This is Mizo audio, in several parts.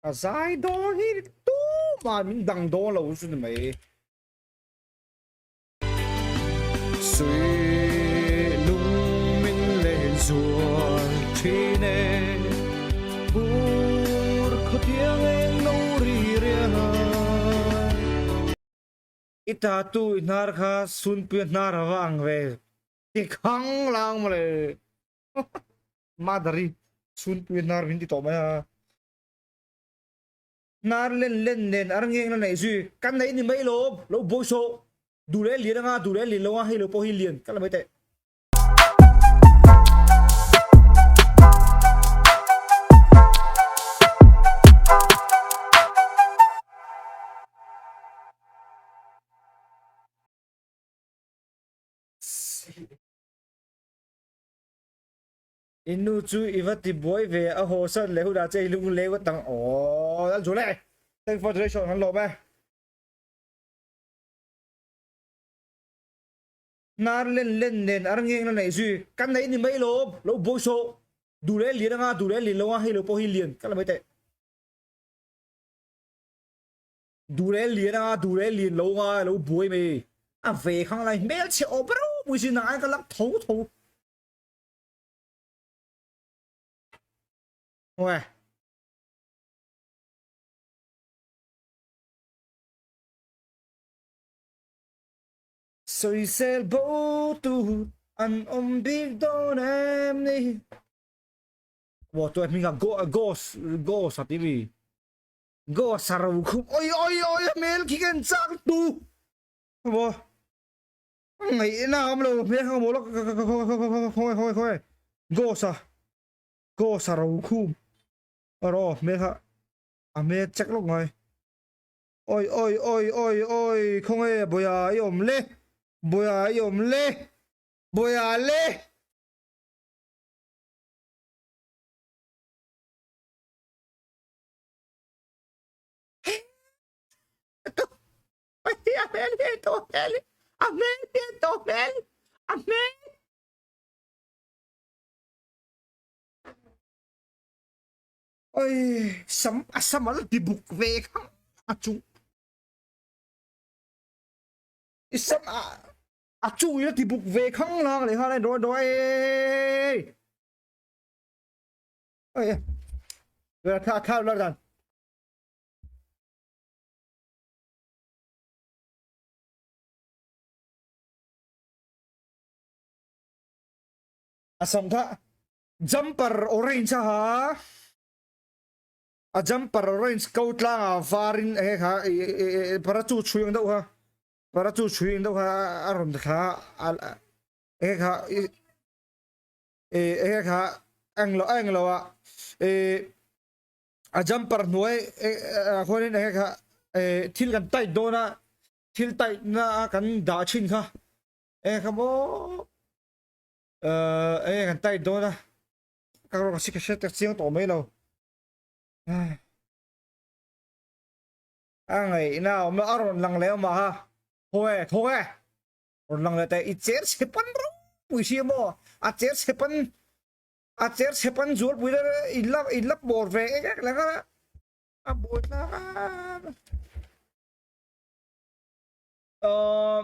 A zai dawn hi tumah min dang dawn lo chu ni mai. Sui lung min len zual thin e, Pur khawtiang eng lo ri riai. I tatu i hnar kha sunpui a hnar a va ang ve ti khang lang mawle. Madari sunpui a hnar min ti tawh mai a. Hnar len len nen a rangeng la neih zui kan nei ni mai lo lo bawi sawh duh leh lian anga duh leh lian lo anga hei lo pawh hi lian ka la mai teh. I nu chu i va ti buai ve a haw san leh hunah che i lung leng a tang aw lal zul e thank for donation kan lawm e. Hnar len len nen a rangeng la neih zui kan nei ni mai lo lo buai sawh duh leh lian anga duh leh lian lo anga hei lo pawh hi lian ka la mai teh duh leh lian anga duh leh lian lo anga lo buai mai a ve khang lai hmelchhe awm ropui si nang ai ka lak tho tho. Uè. Sawisel bo tu an awm bik dawn em ni? Wo tu hming a go ghost ghost a ti mi. Ghost a ro khum oi oi oi hmel khi kan chak tu. Wo. Ngaihna a awm lo hmel kha ka mawl khawngaih khawngaih khawngaih ghost a ghost a ro khum rawh hmel kha a hmel check lawk ngai oi oi oi oi oi khawngaih bawia i awm le bawia i awm le bawia le A hmel hi to hmel a hmel hi to hmel a hmel oi sam a sam al ti buk ve kha a chu i sam a a chu ila ti buk ve khang lang le kha lai doi doi oi tha tha la dan A sam kha jumper orange a ha a jumper orange ko tlang a varin enge kha para chu chhui ang deuh kha para chu chhui ang deuh kha a rawn thla a enge kha enge kha englo englo a a jumper hnuai ah khuanin enge kha thil kan tight dawn a thil tight na a kan dah thin kha enge kha maw enge kan tight dawn a ka rawh ka si ka hre chiang tawh mai lo a ngaihna a awm a rawn lang leh awm a thaw e thaw e rawn lang leh teh i cher chhe pan ropui si maw a cher chhe pan A cher chhe pan zual pui deuh in la in la bawr ve ek ek leh nghal a a buai tlak a uh,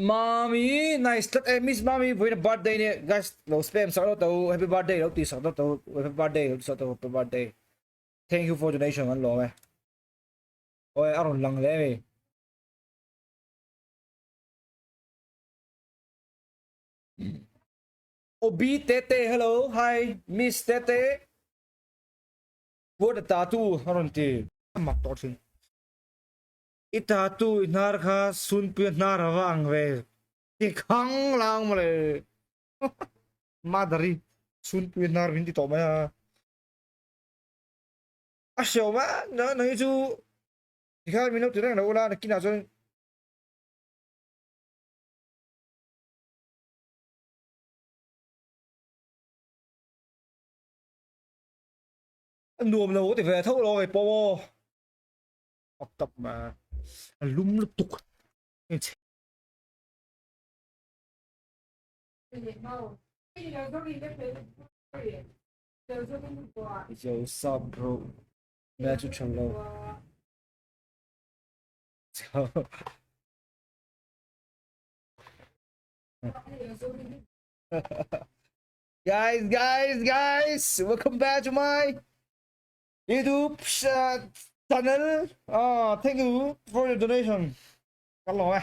Mami nice tlat e Miss Mami vawiin a birthday ni guys lo spam sak lo to happy birthday lo ti sak lo to happy birthday lo ti sak to happy birthday thank you for donation an lawm e oi a rawn lang hle mi Obi Tete hello hi Miss Tete What a tattoo a rawn ti a mak tawh thin I tattoo i hnar kha sunpui a hnar a va ang ve ti khang lang mawle Madari sunpui a hnar min ti tawh mai a a hreawm a nang hi chu tikhan min lo ti reng lo ula nakinah chuan Nuam lo ti ve tho lo hei pawh aw. Pak tak ma. A lum lutuk. Yo sub bro. Mẹ chu chang lo. Guys, guys, guys, welcome back to my YouTube channel. Oh, thank you for your donation. Ka lawm e.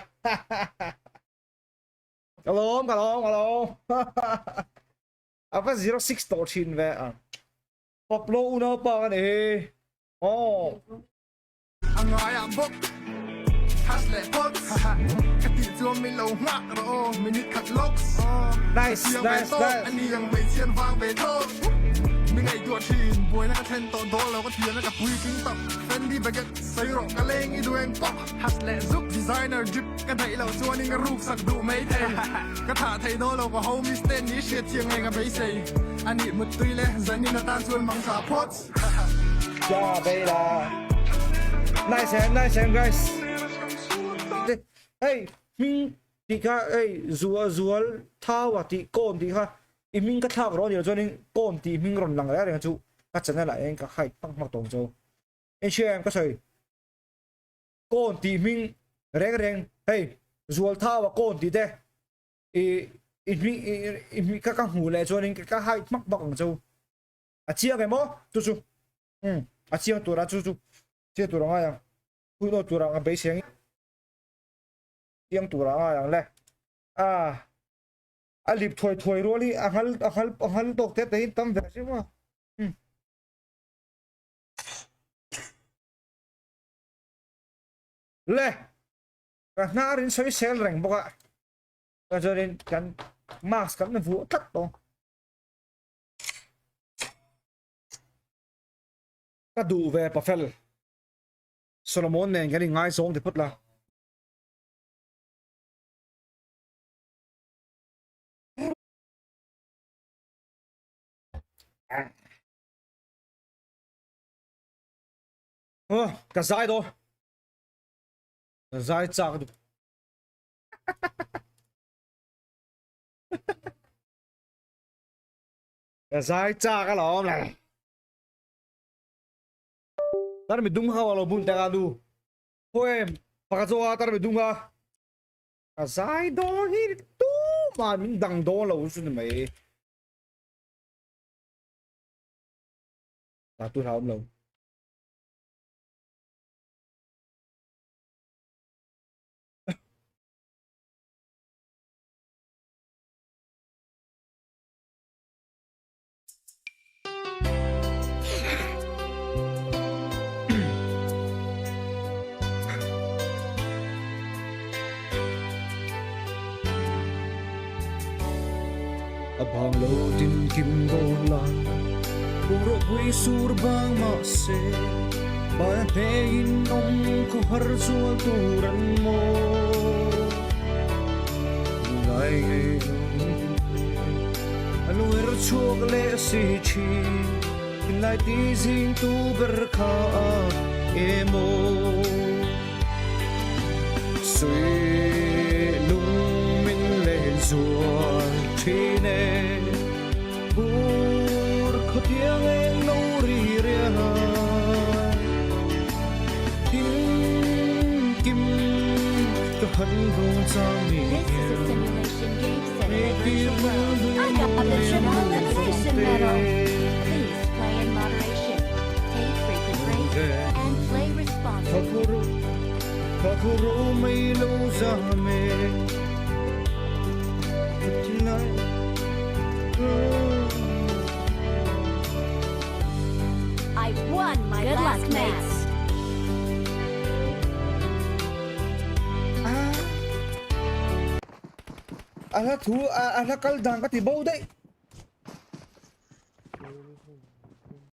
Ka lawm, ka lawm, ka lawm. Ava 06 tawh thin ve a. Pablo unaupa ka ni hi. Oh. A ngaiah bawk Hash leh phawt Ka tih chuan min lo nghak rawh aw Minute khat lawk Nice, Ka chiang ve nice, tawk nice. A ni ang hmeichhian vang ve tawk Mi ngaihtuah thin Buaina ka thlen tawh dawn lo ka thian a ka puitling tawk Fendi baguette sawi rawh ka leng i duh eng pawh Hash leh zuk Designer drip ka daih loh chuanin ka ruk sak duh mai thei Ka thah thei dawn lo ka homies te ni hriat chiang nge ka beisei A nih muttui le zanin atan chuan mang tha phawt. Ja beila. Nice em, nice em guys. Hey, hming tih kha hey zual zual thau a tih kawn tih kha i hming ka thlak rawh ni chuanin kawn tih hming rawn lang reng reng chu ka channel ah hian ka hide hmak hmak tawng chu. En hria em ka sawi. Kawn tih hming reng reng hei zual thau a kawn tih te i i hming i hming ka ka hmuh leh chuanin ka hide hmak hmak ang chu. A chiang em aw chu chu um a chiang tura chu chu chiang tur a ngai ang hun aw tur ang a beisei ang chiang tur a ngai ang le a a lip thuai thuai rual hi a ngal a ngal a ngal tawk te te hi tam ve sim a um le ka hnar in sawi sel reng bawk a ka chuanin kan mask kan vuah tlat tawh. Ka duh ve Pafel. Solomon nen kan inngaizawng ti phawt la. Oh, ka zai daw. Ka zai chak duh. Ka zai chak alawm le. Tar mi dung kha lo bun teka nu. Poem pakhat zawk a tar mi dung a. Ka zai dawn hi tu man min dang dawn lo chu ni mai. Ta tu hlau lo. A bang lo din kim dawn la Uro pui sur bang ma se Ba hne in awm khaw har zual tur an maw Lai ngei A lu her chhuak leh si thin Thinlai ti zing tu ber kha emaw Sui lung min len zual thin e Bur khaw thiang eng lo ri riah Kim kim ka han rung chang ni This is a simulation game set in a virtual world. I got the triple elimination medal. Please play in moderation, take frequent breaks, and play responsibly. I won my Good last luck, match. A hla thu a hla kal dan ka ti bo daih.